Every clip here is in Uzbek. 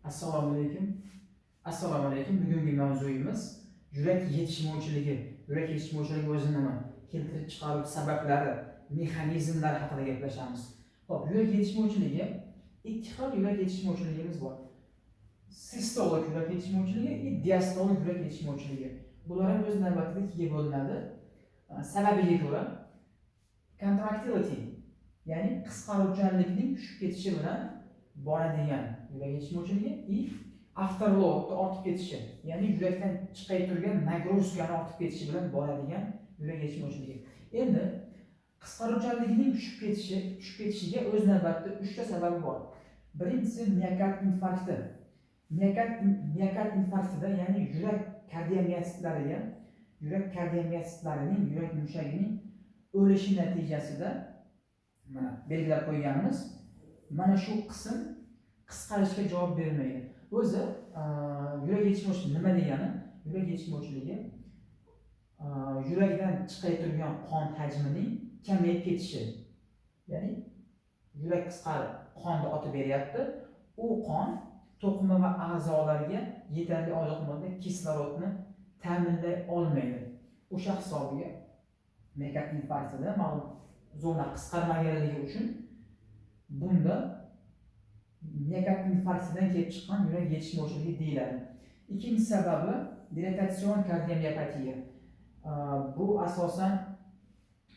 Assalomu alaykum. Assalomu alaykum. Bugungi mavzuyimiz yurak yetishmovchiligi. Yurak yetishmovchiligi o'zi nima? Keltirib chiqaruvchi sabablari, mexanizmlari haqida gaplashamiz. Xo'p, yurak yetishmovchiligi, ikki xil yurak yetishmovchiligimiz bor. Sistolik yurak yetishmovchiligi и diastolik yurak yetishmovchiligi. Bular ham o'z navbatida ikkiga bo'linadi. Sababiga ko'ra contractility, ya'ni qisqaruvchanlikning tushib ketishi bilan boradigan yurak yetishmovchiligi и afterloadni ortib ketishi, ya'ni yurakdan chiqay turgan нагрузка ni ortib ketishi bilan boradigan yurak yetishmovchiligi. Endi qisqaruvchanligining tushib ketishiga o'z navbatida uchta sababi bor. Birinchisi miokard infarkti. Miokard infarktida, ya'ni yurak kardiomiotsitlariga, yurak kardiomiotsitlarining, yurak mushagining o'lishi natijasida, mana belgilab qo'yganmiz, mana shu qism qisqarishga javob bermaydi. O'zi yurak yetishmovchiligi nima degani? Yurak yetishmovchiligi yurakdan chiqay turgan qon hajmining kamayib ketishi. Ya'ni yurak qisqarib qonni otib beryapti. U qon to'qima va a'zolarga yetarli oziq modda, kislorodni ta'minlay olmaydi. O'sha hisobiga miokard infarktida ma'lum zona qisqarmaganligi uchun bunda miokard infarktidan kelib chiqqan yurak yetishmovchiligi deyiladi. Ikkinchi sababi dilatatsion kardiomiopatiya. Bu asosan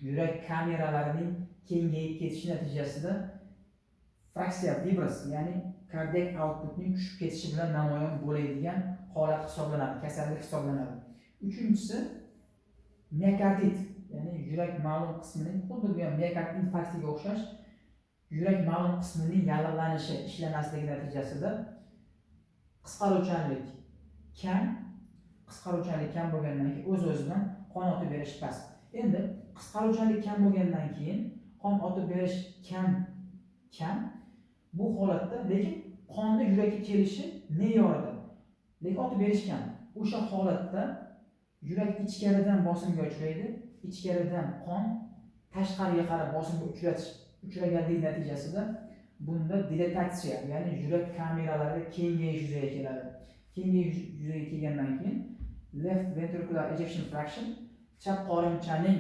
yurak kameralarining kengayib ketishi natijasida fraksiya выброс, ya'ni cardiac outputning tushib ketishi bilan namoyon bo'ladigan holat hisoblanadi, kasallik hisoblanadi. Uchinchisi miokardit, ya'ni yurak ma'lum qismining, xuddi bu ham miokard infarktiga o'xshash, yurak ma'lum qismining yallig'lanishi, ishlamasligi natijasida qisqaruvchanlik kam. Qisqaruvchanlik kam bo'lgandan keyin o'z o'zidan qon otib berish past. Endi qisqaruvchanlik kam bo'lgandan keyin qon otib berish kam bu holatda, lekin qonni yurakka kelishi me'yorida, lekin otib berish kam. O'sha holatda yurak ichkaridan bosimga uchraydi, ichkaridan qon tashqariga qarab bosimga uchraganligi natijasida bunda dilatatsiya, ya'ni yurak kameralarida kengayish yuzaga keladi. Kengayish yuzaga kelgandan keyin left ventricular ejection fraction, chap qorinchaning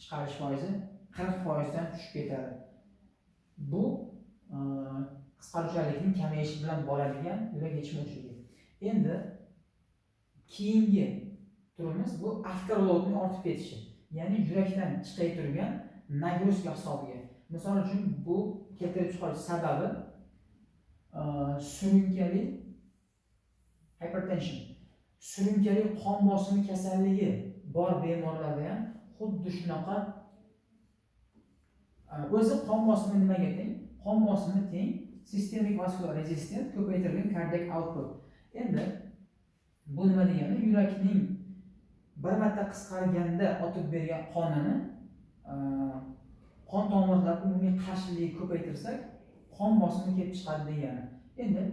chiqarish foizi 40 foizdan tushib ketadi. Bu qisqaruvchanlikning kamayishi bilan boradigan yurak yetishmovchiligi. Endi keyingi turimiz bu afterloadning ortib ketishi, ya'ni yurakdan chiqay turgan нагрузка hisobiga. Misol uchun, bu keltirib chiqarish sababi surunkali hypertension, surunkali qon bosimi kasalligi bor bemorlarda ham xuddi shunaqa. O'zi qon bosimi nimaga teng? Qon bosimi teng sistemik vaskular resistance ko'paytirilgan cardiac output. Endi bu nima degani? Yurakning bir marta qisqarganda otib bergan qonini qon tomirlar umumiy qarshiligi ko'paytirsak, qon bosimi kelib chiqadi degani. Endi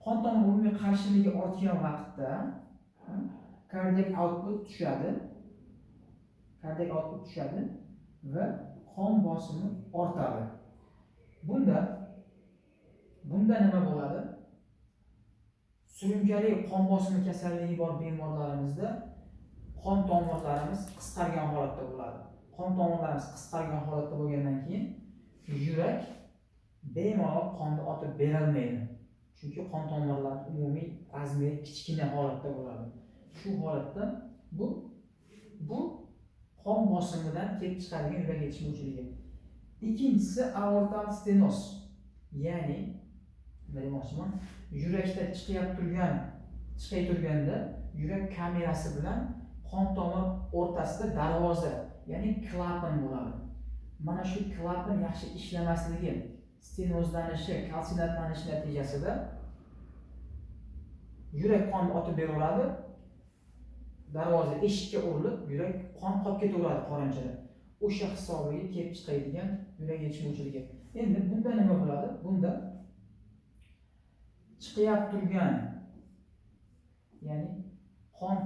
qon tomir umumiy qarshiligi ortgan vaqtda cardiac output tushadi, cardiac output tushadi va qon bosimi ortadi. Bunda nima bo'ladi? Surunkali qon bosimi kasalligi bor bemorlarimizda qon tomirlarimiz qisqargan holatda bo'ladi. Qon tomirlarimiz qisqargan holatda bo'lgandan keyin yurak bemalol qonni otib berolmaydi, chunki qon tomirlar umumiy размер i kichkina holatda bo'ladi. Shu holatda bu qon bosimidan kelib chiqadigan yurak yetishmovchiligi. Ikkinchisi aortal stenoz, ya'ni nima demoqchiman, yurakda chiqay turganda yurak kamerasi bilan qon tomir o'rtasida darvoza, ya'ni klapan bo'ladi. Mana shu klapan yaxshi ishlamasligi, stenozlanishi, kalsinatlanishi natijasida yurak qonni otib beraveradi, darvoza eshikka urilib, yurak qon qolib ketaveradi qorinchada. O'sha hisobiga kelib chiqadigan yurak yetishmovchiligi. Endi bunda nima bo'ladi? Bunda chiqyap turgan, ya'ni qon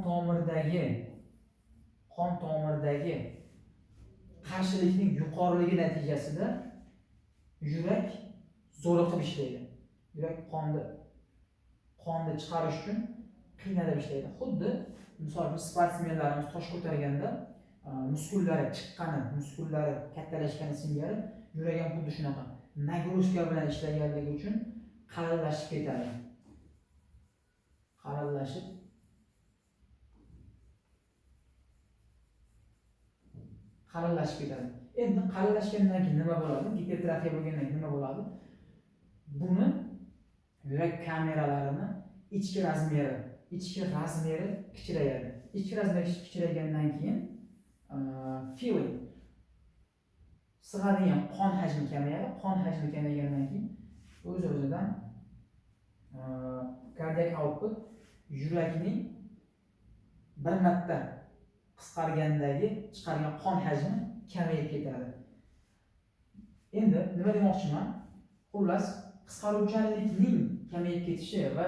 tomirdagi qarshilikning yuqoriligi natijasida yurak zo'riqib ishlaydi. Yurak qonni Qonni chiqarish uchun qiynalib ishlaydi. Xuddi misol uchun sportsmenlarimiz tosh ko'targanda muskullari chiqqani, muskullari kattalashgani singari yurak ham xuddi shunaqa нагрузка bilan ishlaganligi uchun qalinlashib ketadi. Qalinlashib ketadi. Endi qalinlashgandan keyin nima bo'ladi? Gipertrofiya bo'lgandan keyin nima bo'ladi? Buni yurak kameralarini ichki razmeri kichrayadi. Ichki razmeri kichraygandan keyin filling sig'adigan qon hajmi kamayadi. Qon hajmi kamaygandan keyin o'z-o'zidan kardiak output yurakning bir marta qisqargandagi chiqargan qon hajmi kamayib ketadi. Endi nima demoqchiman? Xullas, qisqaruvchanlikning kamayib ketishi va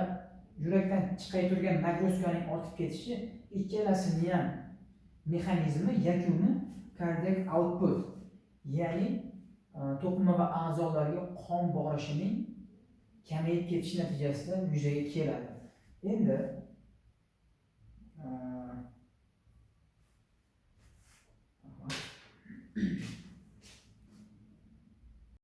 yurakdan chiqay turgan nagruzkaning ortib ketishi ikkalasini ham mexanizmi, yakuni kardiak output, ya'ni to'qima va a'zolarga qon borishining kamayib ketishi natijasida yuzaga keladi. Endi